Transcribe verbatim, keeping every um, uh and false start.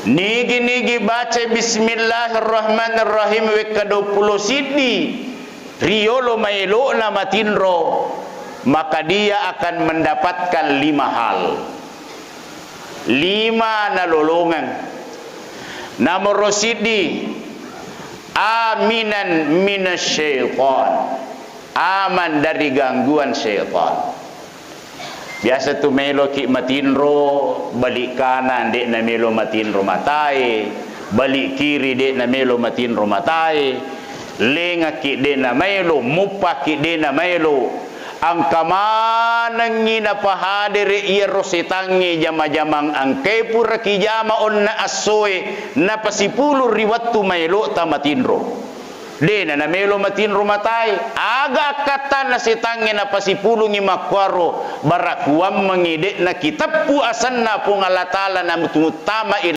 Nigi-nigi baca Bismillahirrahmanirrahim wekka duappulo siddi riyolo maelo'na matinro, maka dia akan mendapatkan lima hal. Lima nalolongeng. Nomoro siddi, aminan minasyaitan. Aman dari gangguan syaitan. Biasa tu meloki matinro, balik kanan, de'na melo matinro matae, balik kiri, de'na melo matinro matae, lengaki, de'na melo, muppaki, de'na melo. Engka manengngi napahadere iyaro setangnge jama-jamang engkae puraki jama onna essoe, napasipulung ri wettu maelo tamatinro. De'na namelo matinro matae, aga akkattanna setangnge napasipulungi makkuaro, bara kuammengi de'na kiteppu asenna Puang Allah Taala namutu-, muttamai